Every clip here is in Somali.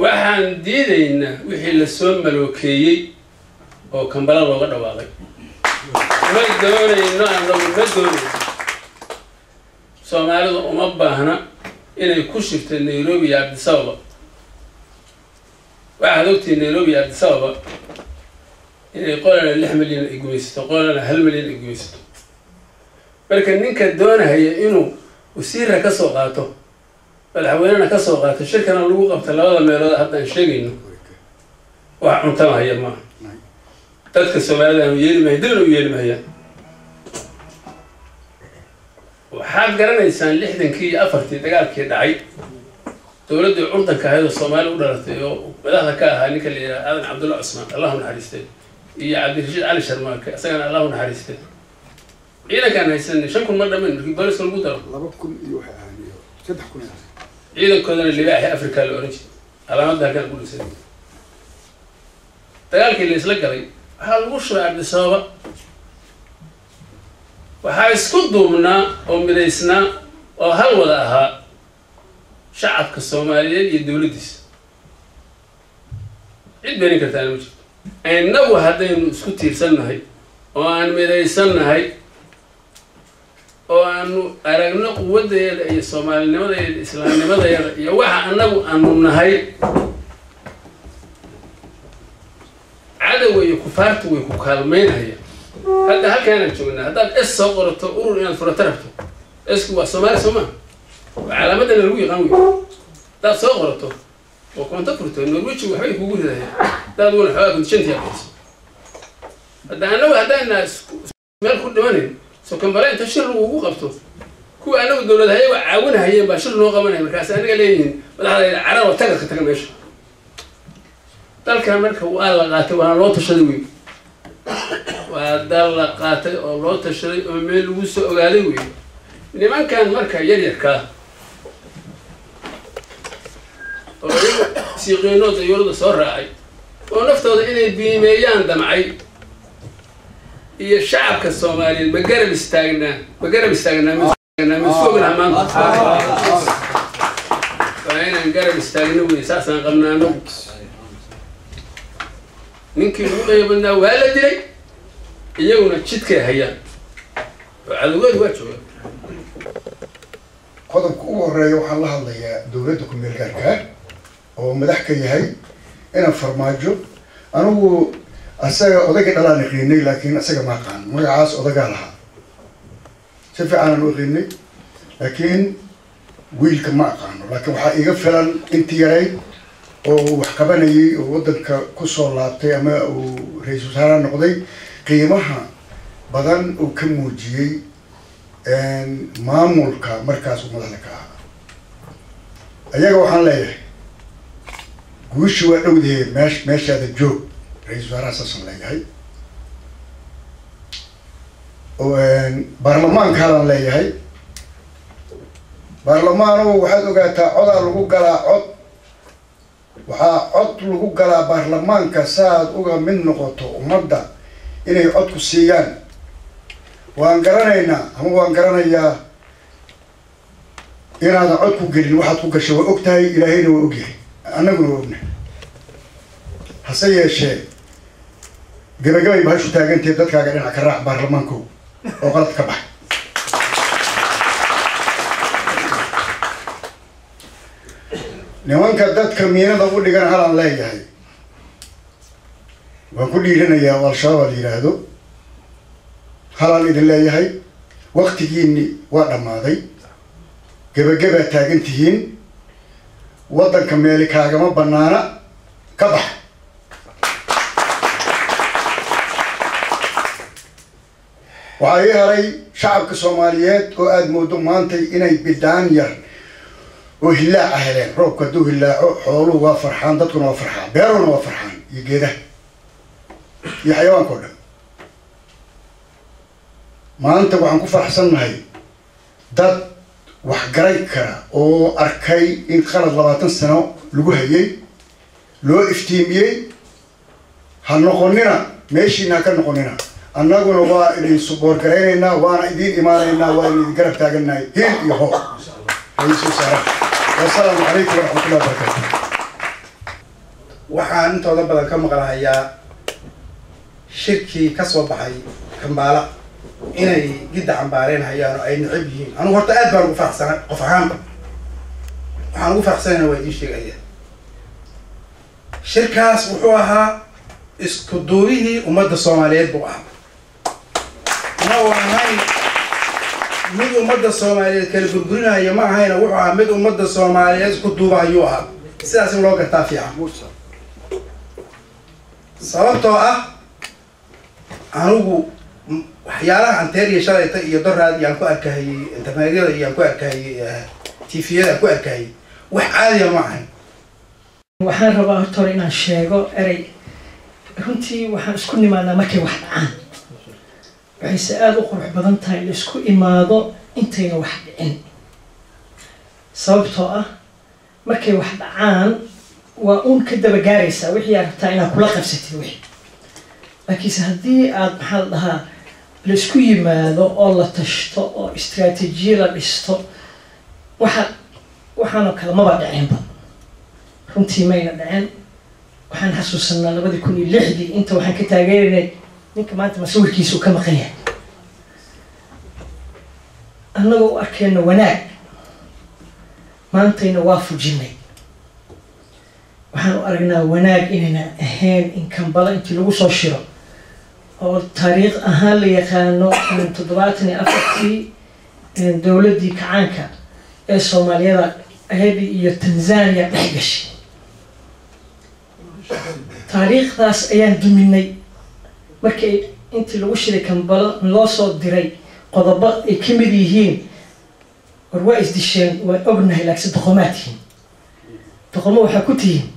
Waxaan diidaynaa wixii lasoo malookeeyey oo Kambala looga dhawaaqay. Ma doonayno annagu, ma doonayno. Soomaalidu uma baahna inay ku shirto Nairobi iyo Cabdisababa. Waxaad ogtihiin Nairobi iyo Cabdisababa inay qolana 6 milyan ay gumaysato, qolana 1 milyan ay gumaysato. Marka ninka doonahaya inuu wasiirra ka soo qaato, madaxweynena ka soo qaato, shirkana lagu qabta labada meelood haddaan sheegayno, wax cuntamahaya maaha. Dadka Soomaalida aanu yeeli mahayn, dibna u yeeli mahayaan. Waxaad garanaysaan 64-kii dagaalkii dhacay, dowladdii curdanka ahayd oo Soomaali u dhalatay oo madaxda ka ahaa ninka la yidhaha Aadan Cabdulla Cusmaan, Allahu naxariistay, iyo Cabdirashiid Cali Sharmaake, isagana Allahu naxariistay. Ciidankaan haysanay 5000 ma dhamin markii booliska lagu daro. 2000 iyo waxay ahaan iyo 3000 ay ahaan. Ciidankoodana Libaaxi Africa la ohan jiray, calaamadda halkaan ku dhisan. Dagaalkii la isla galay waxaa lagu shubay Cabdisababa. Waxaa isku duubnaa oo midaysnaa oo hal wada ahaa shacabka Soomaaliyeed iyo dowladdiisa. Cid beenin kartaana ma jirto. Innagu haddaynu isku tiirsannahay oo aan midaysannahay oo aanu aragno quwaddeeda iyo soomaalinimadeeda, islaamnimadeeda iyo waxa annagu aanu nahay, cadowga iyo kufaartu way ku kaalmaynayaan. Hadda halkaanaan joognaa, haddaad S soo qorato, urur inaad furato rabto, S-ku waa Soomaali, soo maa? Waa calaamadana lagu yaqaan wey. Haddaad soo qorato oo koonto furto, Norweji waxbay kugu ridayaan haddaad uguna xoogaa kondishantiyaa bixiso. Hadda annagu haddaana meel ku dhimanayn, soo Kambala inta shir lagugu qabto, kuwa anagu dowlad hayaga caawinahayeen baa shir noo qabanaya. Markaas anaga leeyihiin madaxdayda carar oo taga ka taga meesha dalkan. Marka waa la qaatay, waana loo tashaday wey. Waa dal la qaatay oo loo tashaday oo meel lagu soo ogaaday wey. Nimankan marka yar yarkaa oo iyagu siiqiinoo dayuurada soo raacay oo naftooda inay biimeeyaan damcay iyo shacabka Soomaaliyeed, ma garab istaagnaa? Ma garab istaagnaa? Ma isku ognaha maanta? Waa inaan garab istaagno wey. Saasaan qabnaa anagu. Ninkii ugu qiimo badnaa waa la dilay, iyaguna jidkay hayaan oo cadowgeedu waa jooga. Qodobka ugu horeeya, waxaan la hadlayaa dowladda ku-meel gaarka ah oo madax ka yahay inaan Farmaajo. Anigu asaga odayga dhalaan iqiinay, laakiin asaga ma aqaan magacaas. Odagaa lahaa si fiicanaan u iqiinay, laakiin wiilka ma aqaano. Laakiin waxaa iiga filan intii yarayd oo uu wax qabanayay oo waddanka kusoo laabtay ama uu ra-iisul wasaaraha noqday, qiimaha badan uu ka muujiyey maamulka markaas uu madaxda ka ahaa. Ayaga waxaan leeyahay, guushi waa dhowdahe, meeshaada joog. Ra-iisul wasaaraha saasaan leeyahay. Baarlamaanka halaan leeyahay. Baarlamaanow, waxaad ogaataa codaa lagu galaa cod. Waxaa cod lagu galaa baarlamaanka saaad uga mid noqoto ummadda inay codku siiyaan. Waan garanaynaa ama waan garanayaa inaadan cod ku gelin. Waxaad ku gashay waa og tahay, Ilaahayna waa ogyahay, annaguna waa ognahay. Hase yeeshee, gabagabay bahashu taagantahe, dadkaaga dhinac ka raac, baarlamaanko, oo qalad ka bax. Nimanka dadka miinada u dhigan halaan leeyahay, waan ku dhiiranayaa oo Al-Shabaab la yidhaahdo. Halaan idin leeyahay, waktigiini waa dhammaaday, gebagabaa taagan tihiin. Waddanka meeli kaagama banaana, ka bax. Waxaa ii haray shacabka Soomaaliyeed oo aada moodo maantay inay bidhaan yar oo hillaaca heleen. Roobka hadduu hillaaco, xooluhu waa farxaan, dadkuna waa farxaan, beeruhuna waa farxaan, iyo geedaha iyo xayawaanka o dhan. Maanta waxaan ku faraxsannahay dad wax garan kara oo arkay in qalad 20 sano lagu hayay loo iftiimiyey. Ha noqonina meeshiina, ha ka noqonina. Annaguna waa idin support garaynaynaa, waana idiin imaanaynaa, waa idin garab taagannahay hiil iyo hoo. Ra-iisul wasaaraha, wasalaamu calaykum waraxmatullahi wabarakaatu. Waxaan intooda badan ka maqlahayaa shirkii kasoo baxay Kambaala inay gidda cambaareen hayaan oo ay necab yihiin. Anugu horta aad baan ugu faraxsanay, qof ahaan waxaan ugu faraxsanayna waa idiin sheegaya. Shirkaas wuxuu ahaa isku duubihii ummadda Soomaaliyeed buu ahaa. Ma uu ahayn mid ummadda Soomaaliyeed kala burburinaya, ma ahayna, wuxuu ahaa mid ummadda Soomaaliyeed isku duuba ayuu ahaa. Sidaas in loo gartaa fiican, sababtoo ah anigu waxyaalaha anteer iyo shalayta iyo doraad iyaan ku arkahayay internetyada, iyaan ku arkahayay TV-yada, aan ku arkahayay, wax caadiya ma ahayn. Waxaan rabaa horta hore inaan sheego erey. Runtii waxaan isku nimaadnaa markay wax dhacaan, waxayse aada u qurux badan tahay la isku imaado intayna wax dhicin, sababtoo ah markay wax dhacaan waa uun ka daba gaaraysaa wixii aad rabtaa inaad kula qabsatid wixii. Laakiinse haddii aad, maxaa la dhahaa, la isku yimaado oo la tashto oo istraatiijiye la dhisto, waxa waxaanoo kale maba dhaceenba, runtii mayna dhaceen. Waxaan xasuusanaa 2006-dii inta waxaan ka taageerinay ninka maanta masawirkiisa uu ka maqan yahay, annagoo u arkeyno wanaag. Maantayna waa fujinay. Waxaan u aragnaa wanaag inayna ahayn in Kambala intii lagu soo shiro oo taariikh ahaan la yaqaano 74-tii dowladdii kacaanka ee Soomaaliyada ahayd iyo Tanzania dhex gashay. Taariikhdaas ayaan duminay markii intii lagu shiray Kambalo loo soo diray qodobo ay ka mid yihiin: war waa isdisheen, waan ognahay, laakiinse doqomaa tihiin, doqomo waxaa ku tihiin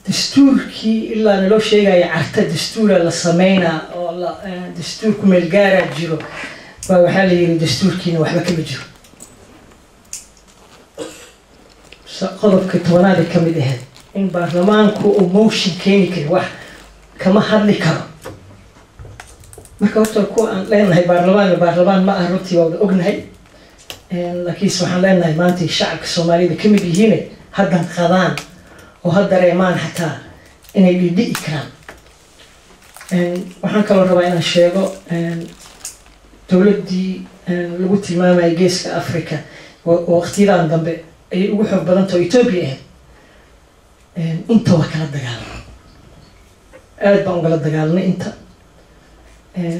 dastuurkii ilaa naloo sheegaya Carta dastuura la sameynaa oo la dastuur ku meel gaaraa jiro baa waxaa la yiri dastuurkiina waxba kama jiro. Qodobka 10aad ay ka mid ahayd in baarlamaanku uu motion keeni karin, wax kama hadli karo. Marka horta kuwa aan leenahay baarlamaan baarlamaan ma aha, runtii waa wada ognahay, laakiinse waxaan leenahay maanta shacabka Soomaalida ka mid yihiin haddan qadaan oo ha dareemaan xataa inay dhidhi'i karaan. Waxaan kaloo rabaa inaan sheego dowladdii lagu tilmaamayay Geeska Africa oo waqtiyadan dambe ayay ugu xoog badan tahay oo Ethiopia ahayd, inta waa kala dagaalamay, aad baan ugala dagaalamay inta.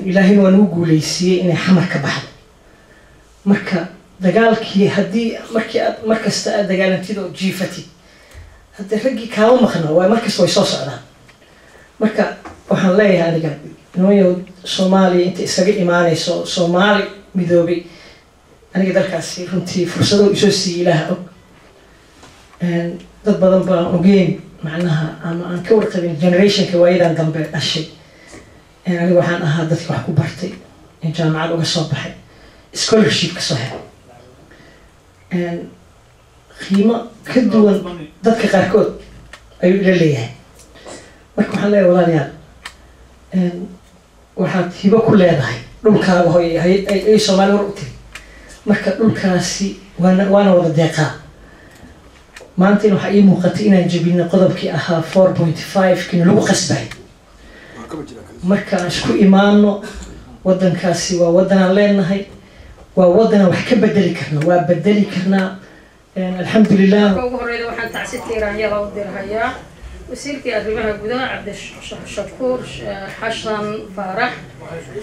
Ilaahayna waa nagu guuleysiiyey inay Xamar ka baxdo. Marka dagaalkii haddii markii aad markasta aad dagaalantid oo jiifatid, haddii raggii kaama maqna waa markasta way soo socdaan. Marka waxaan leeyahay aniga, nimanyow, Soomaaliya inta isaga imaanayso, Soomaali midoobay, aniga dalkaasi runtii fursado isoo siiyey Ilaaha og. Dad badan baan ogeyn macnaha ama aan ka warqabin generationka waayadan dambe dhashay. Aniga waxaan ahaa dadki wax ku bartay, jaamacad uga soo baxay, scholarship ka soo helay, qiimo ka duwan dadka qaarkood ayuu ila leeyahay. Marka waxaan leeyahay, walaalayaal, waxaad hibo ku leedahay dhulkaaga hoy ay Soomaali hor u tiri. Marka dhulkaasi waana wada deeqaa. Maantayna waxaa ii muuqatay inaan jebinay qodobkii ahaa 4.5 kina lagu qasbay. Marka aan isku imaano, waddankaasi waa waddanaan leenahay, waa waddanaan wax ka bedeli karna, waa bedeli karnaa, alxamdulilah. Marka ugu horeyda waxaan tacsi tiiraanyada u dirhayaa wasiirkii arrimaha gudaha Cabdishakuur Xasan Faarax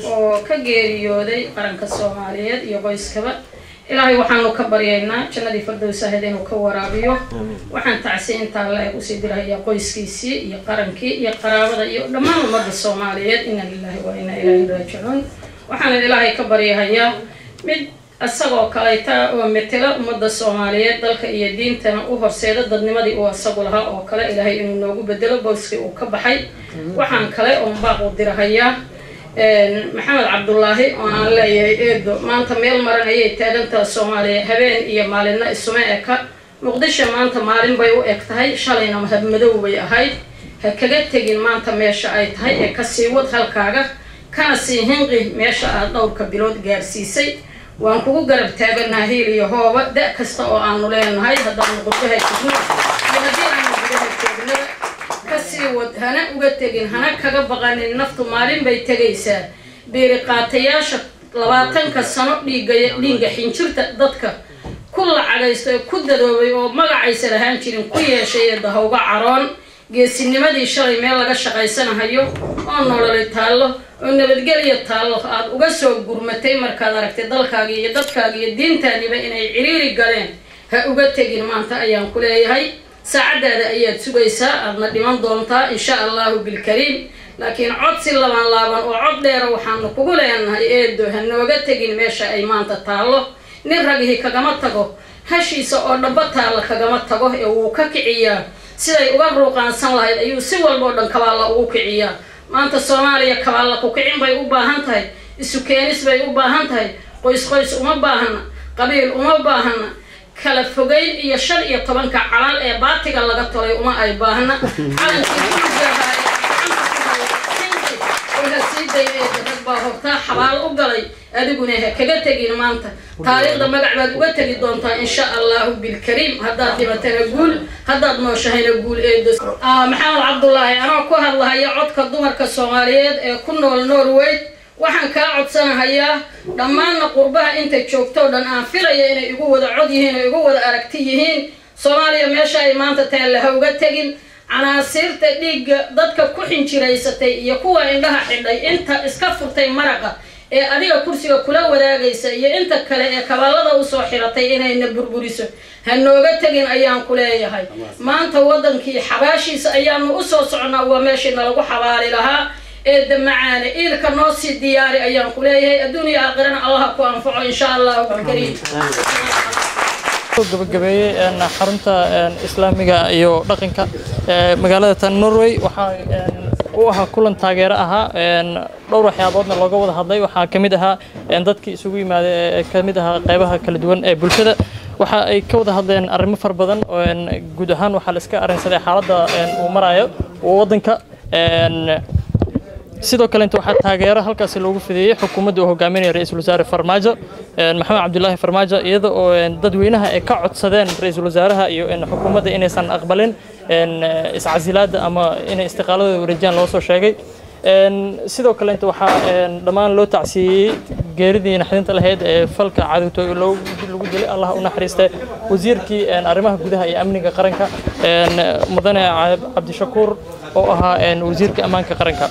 oo ka geeriyooday qaranka Soomaaliyeed iyo qoyskaba. Ilaahay waxaanu ka baryaynaa jannadii Fardowsaheed inuu ka waraabiyo. Waxaan tacsi intaa la eg usii dirhayaa qoyskiisii iyo qarankii iyo qaraabada iyo dhammaan ummadda Soomaaliyeed. Inna lillahi wa inna ilayhi raajicuun. Waxaanan Ilaahay ka baryahayaa mid isagoo kalayta oo metela ummadda Soomaaliyeed, dalka iyo diintana u horseeda dadnimadii uu asagu lahaa oo kale, Ilaahay inuu noogu bedelo booskii uu ka baxay. Waxaan kale oon baaq u dirahayaa Maxamed Cabdulaahi oo aan leeyahay: eedo, maanta meel maran ayay taagantaha Soomaaliya, habeen iyo maalinna isuma eka. Muqdisho maanta maalin bay u eg tahay, shalayna habmadow bay ahayd. Ha kaga tegin maanta meesha ay tahay ee kasii wad halkaaga, kana sii hinqi meesha aad dhowrka bilood gaarsiisay. Waan kugu garab taaganaha hiil iyo hooba, da kasta oo aanu leenahay, haddaanu qurbaha jirno iyo haddii aanu gudaha joognaba. Sii wad, hana uga tegin, hana kaga baqanin. Naftu maalin bay tegaysaa. Biiriqaatayaasha 20-ka sano dhiiga dhiigga xinjirta dadka ku lacagaysta ee ku dadoobay oo magacaysa lahaan jirin ku yeeshay, eedda ha uga caroon. Geesinimadii shalay meel laga shaqaysanahayo oo nololi taallo oo nabadgelya taallo aada uga soo gurmatay markaad aragtay dalkaagii iyo dadkaagi iyo diintaadiiba inay ciriiri galeen, ha uga tegin maanta ayaan ku leeyahay. Saacaddaada ayaad sugaysaa, aadna dhiman doontaa insha Allahu bilkariim. Laakiin codsi laban laaban oo cod dheera waxaanu kugu leenahay, eedo, ha nooga tegin meesha ay maanta taallo. Nin ragihii kagama tago hashiisa oo dhaba taalla, kagama tago ee wuu ka kiciyaa. Siday uga ruuqaansan lahayd ayuu si walba oo dhan kabaalla ugu kiciyaa. Maanta Soomaaliya kabaalla ku kicin bay u baahan tahay, isu keenis bay u baahan tahay. Qoys qoys uma baahana, qabiil uma baahana, kala fogeyn iyo 15-ka calan ee baatiga laga tolay uma ay baahna. Calankii buluga ahaa ee gacanta ku haya sii day, eeda. Rag baa hortaa xabaal u galay, adiguna ha kaga tegin maanta. Taariikhda magac baad uga tegi doontaa insha Allahu bilkariim. Haddaad dhibatana guul, haddaad nooshahayna guul, eedo. Maxamed Cabdulaahi, anoo ku hadlahaya codka dumarka Soomaaliyeed ee ku nool Norway, waxaan kaa codsanahayaa, dhammaanna qurbaha inta joogto o dhan aan filaya inay igu wada cod yihiin oo igu wada aragti yihiin, Soomaaliya meesha ay maanta taalla ha uga tegin. Canaasiirta dhiigga dadka ku xinjiraysatay iyo kuwa indhaha xidhay, inta iska furtay maraqa ee adiga kursiga kula wadaagaysa iyo inta kale ee kabaalada usoo xiratay inayna burburiso, ha nooga tegin ayaan ku leeyahay. Maanta waddankii xabaashiisa ayaanu usoo soconaa, waa meeshii nalagu xabaali lahaa. Eedda macaane, iilka noo sii diyaari ayaan ku leeyahay. Adduun iyo aakhirana Allaha ku anfaco insha Allahu alkariim. Gabagabeeyey xarunta Islaamiga iyo dhaqanka magaalada tan Norway. Waxaa u ahaa kulan taageero ahaa, dhowr waxyaaboodna looga wada hadlay. Waxaa ka mid ahaa dadkii isugu yimaaday ee ka mid ahaa qeybaha kala duwan ee bulshada. Waxa ay ka wada hadleen arrimo fara badan. Guud ahaan waxaa la iska arrinsaday xaaladda uu marayo waddanka. Sidoo kale inta waxaa taageero halkaasi loogu fideeyey xukuumadda uu hogaaminaya ra-iisul wasaare Farmaajo, Maxamed Cabdulaahi Farmaajo, iyada oo dadweynaha ay ka codsadeen ra-iisul wasaaraha iyo xukuumadda inaysan aqbalin iscasilaadda ama inay istiqaaladooda wareejiyaan loo soo sheegay. Sidoo kale inta waxaa dhammaan loo tacsiiyey geeridii naxdinta lahayd ee falka cadowtooy lagu dilay, Allah u naxariiste, wasiirkii arrimaha gudaha iyo amniga qaranka, mudane Cabdishakuur, oo ahaa wasiirka ammaanka qaranka.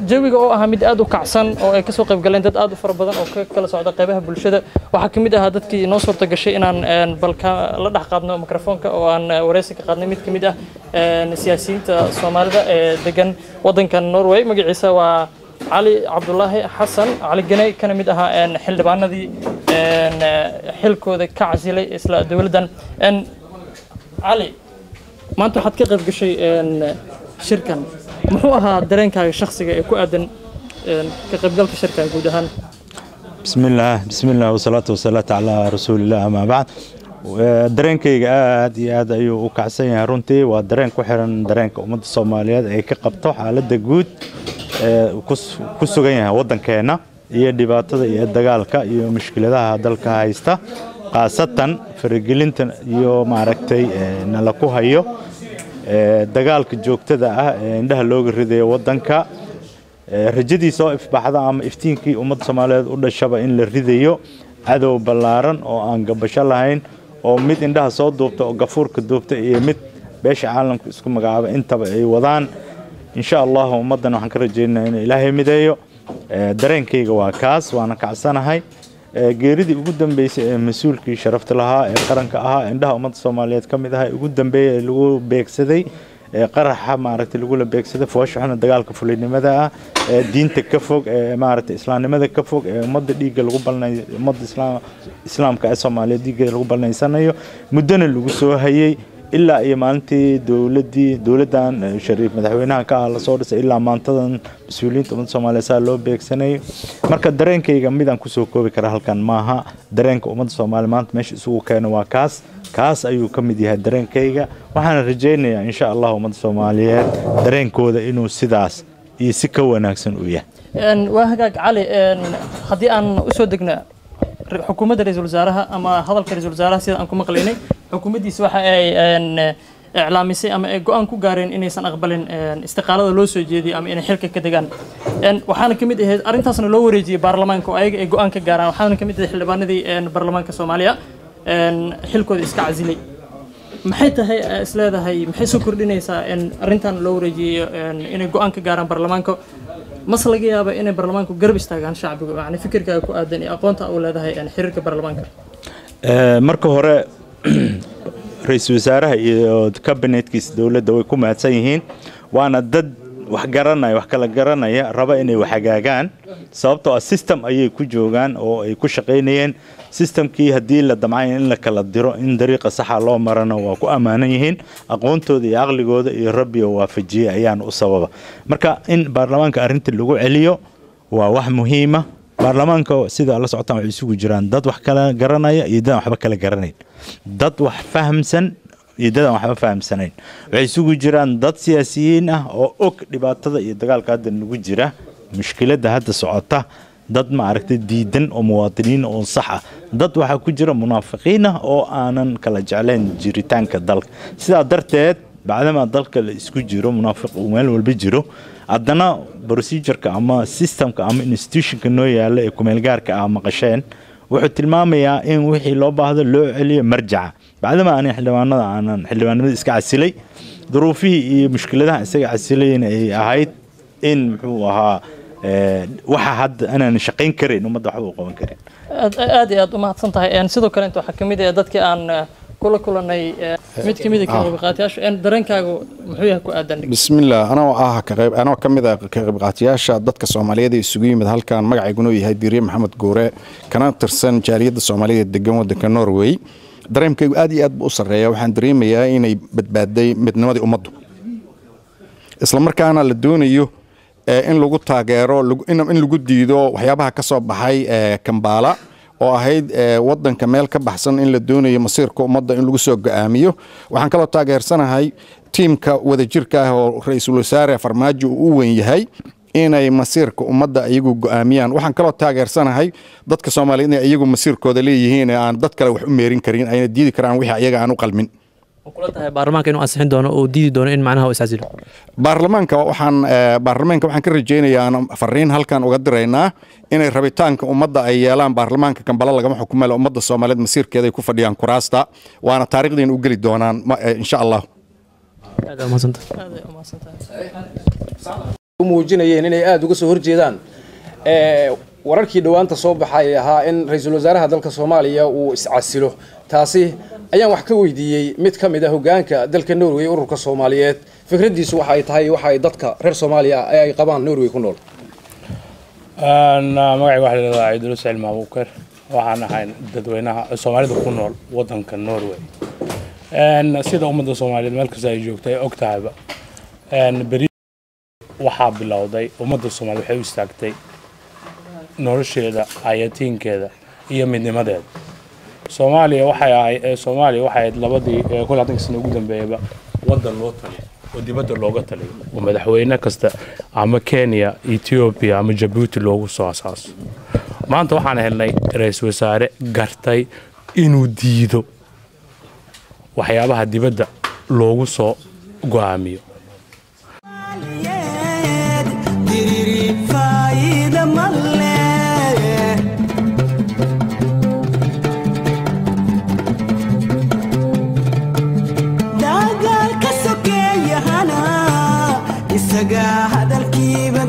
Jawiga oo ahaa mid aad u kacsan oo ay kasoo qayb galeen dad aad u fara badan oo ka kala socda qaybaha bulshada. Waxaa ka mid ahaa dadkii noo suurta gashay inaan balka la dhex qaadno mikrofoonka oo aan wareysi ka qaadnay mid ka mid ah siyaasiyiinta Soomaalida ee degan waddankan Norway. Magaciisa waa Cali Cabdulaahi Xasan Cali Ganey, kana mid ahaa xildhibaanadii xilkooda ka casilay isla dowladdan. Cali, maanta waxaad ka qayb gashay shirkan. Muxuu ahaa dareenkaaga shakhsiga ee ku aadan ka qaybgalka shirkan guud ahaan? بسم الله، بسم الله والصلاة والسلام على رسول الله، أما بعد. Dareenkayga aad iyo aad ayuu u kacsan yahay runtii. Waa dareen ku xiran dareenka ummadda Soomaaliyeed ay ka qabto xaaladda guud ee ku sugan yahay waddankeena iyo dhibaatada iyo dagaalka iyo mushkiladaha dalka haysta, khaasatan faragelinta iyo maaragtay nala ku hayo, dagaalka joogtada ah ee indhaha looga ridayo waddanka, rajadiisa oo ifbaxda ama iftiinkii ummadda Soomaaliyeed u dhashaba in la ridayo, cadow ballaaran oo aan gabasho lahayn oo mid indhaha soo duubta oo gafuurka duubta iyo mid beesha caalamka isku magacaaba intaba ay wadaan. Insha Allah ummaddan waxaan ka rajaynayaa inuu Ilaahay mideeyo. Dareenkayga waa kaas, waana kacsanahay. Geeridii ugu dambeysay ee mas-uulkii sharafta lahaa ee qaranka ahaa, indhaha ummadda Soomaaliyeed ka mid ahaa, ugu dambeeyay ee lagu beegsaday qaraxa, maaragtay, lagula beegsaday foosha xuna, dagaalka fulinimada ah ee diinta ka fog, ee maaragtay islaamnimada ka fog, ee ummadda dhiigga lagu balnay, ummadda islaamka ee Soomaaliyeed dhiigga lagu balnaysanayo, muddana lagu soo hayay ilaa iyo maalintii dowladdii dowladdan Shariif madaxweynaha ka ah lasoo dhisay ilaa maantadan mas-uuliyiinta ummadda Soomaaliyeed saa loo beegsanayay. Marka dareenkayga midaan kusoo koobi kara halkan maaha. Dareenka ummadda Soomaaliya maanta meesha isugu keena waa kaas, kaas ayuu ka mid yahay dareenkayga. Waxaana rajaynayaa insha Allah ummadda Soomaaliyeed dareenkooda inuu sidaas iyo si ka wanaagsan u yahay. Waa hagaag, Cali. Haddii aan usoo degna xukuumadda ra-iisul wasaaraha ama hadalka ra-iisul wasaaraha, sida aan ku maqlaynay, xukuumaddiisa waxa ay Iclaamisay ama ay go'aan ku gaareen inaysan aqbalin istiqaalada loo soo jeediyay ama inay xilka ka degaan. Waxaana ka mid ahayd arrintaasna loo wareejiyey baarlamaanka oo ayaga ay go'aan ka gaaraan. Waxaana ka mid ahayd xildhibaanadii baarlamaanka Soomaaliya xilkooda iska casilay. Maxay tahay is leedahay, maxay soo kordhinaysaa in arrintan loo wareejiyey inay go'aan ka gaaraan baarlamaanka? Mase laga yaaba inay baarlamaanku garab istaagaan shacbiga? Yani fikirkaaga ku aadan iyo aqoonta u leedahay xiriirka baarlamaanka. Marka hore, ra-iisul wasaaraha iyo kabinetkiisa dowladda way ku mahadsan yihiin, waana dad wax garanaya, wax kala garanaya, raba inay wax hagaagaan, sababtoo ah system ayay ku joogaan oo ay ku shaqaynayeen. Systemkii haddii la damcay in la kala diro, in dariiqa saxa loo marana waa ku ammaanan yihiin. Aqoontooda iyo caqligooda iyo Rabbi oo waafajiyey ayaana u sababa. Marka in baarlamaanka arrinta lagu celiyo waa wax muhiima. Baarlamaanka, sida la socotaan, waxay isugu jiraan dad wax kala garanaya iyo dad aan waxba kala garanayn, dad wax fahamsan iyo dad aan waxba fahamsanayn. Waxay isugu jiraan dad siyaasiyiin ah oo og dhibaatada iyo dagaalka hadda nagu jira, mushkiladda hadda socota, dad ma aragtay diidan oo muwaadiniin oo sax ah, dad waxaa ku jira munaafiqiin ah oo aanan kala jeclayn jiritaanka dalka. Sidaa darteed, bacdamaa dalka la isku jiro, munaafiq uu meel walba jiro, haddana procedureka ama systemka ama institutionka noo yaala ee kumeelgaarka ah maqasheen wuxuu tilmaamayaa in wixii loo baahdo loo celiyo marjaca. Bacdama aanan xildhibaanada aanan xildhibaanimada iska casilay, duruufihii iyo mushkiladaha isaga casilayna ay ahayd in muxuu ahaa waxa hadda inaan shaqayn karin, ummadda waxba u qaban karin. Aad aad iyo aad u mahadsan tahay. Sidoo kale inta waxaa kamid ah dadkii aan kula kulanay, mid kamid ah ka qaybqaatayaasha. Dareenkaagu muxuu yahay ku aadan? Bismillaah, anoo ah ka qayb anoo ka mid ah ka qaybqaatayaasha dadka Soomaaliyeed ee isugu yimid halkan, magacayguna uu yahay Diiriye Maxamed Guure, kana tirsan jaaliyadda Soomaaliyeed degan wadanka Norway, dareenkaygu aad iyo aad buu u sarreeya. Waxaan dareemayaa inay badbaaday midnimadii ummaddu, isla markaana la doonayo in lagu taageero in lagu diido waxyaabaha ka soo baxay Kampala oo ahayd wadanka meel ka baxsan in la doonayo masiirka ummadda in lagu soo go'aamiyo. Waxaan kaloo taageersanahay tiimka wadajirka ah oo ra-iisul wasaare Farmaajo uu u weyn yahay inay masiirka ummadda iyagu go'aamiyaan. Waxaan kaloo taageersanahay dadka Soomaaliyeed inay iyagu masiirkooda leeyihiin ee aan dad kale wax u meerin karin, ayna diidi karaan wixii ayaga aan u qalmin. Kula tahay baarlamaanka inuu ansixin doono oo diidi doono in macnaha uu iscasilo? Baarlamaanka waxaan ka rajaynayaa, aan fariin halkan uga diraynaa, inay rabitaanka ummadda ay yeelaan. Baarlamaanka Kambala lagama xukumelo, ummadda Soomaaliyeed masiirkeeda ay ku fadhiyaan kuraasta, waana taariikhdiina u geli doonaan insha Allah. Aad aa umahadsantahay. Muujinayeen inay aada uga soo horjeedaan wararkii dhowaanta soo baxay ahaa in ra-iisul wasaaraha dalka Soomaaliya uu iscasilo. Taasi ayaan wax ka weydiiyey mid ka mid ah hogaanka dalka Norway, ururka Soomaaliyeed, fikraddiisu waxa ay tahay, waxa ay dadka reer Soomaaliya ee ay qabaan Norway ku nool. Magacayga waxaa la yidhahdaa Ciidulus Cilmi Abuukar. Waxaan ahay dadweynaha Soomaalida ku nool wadanka Norway. Sida ummadda Soomaaliyeed meel kasta ay joogto ay og tahayba, beri waxaa bilowday ummadda Soomaaliya waxay u istaagtay nolosheeda, ayatiinkeeda iyo midnimadeeda. Soomaaliya waxay ahayd labadii 20 sano ugu dambeeyaba waddan loo taliyo oo dibadda looga taliyo, oo madaxweyne kasta ama Kenya, Ethiopia ama Jabuuti loogu soo asaaso. Maanta waxaan helnay ra-iisul wasaare gartay inuu diido waxyaabaha dibadda loogu soo go'aamiyo. Diriri faayida male. Dagaalka sokeeyahana isaga hadalkiiba.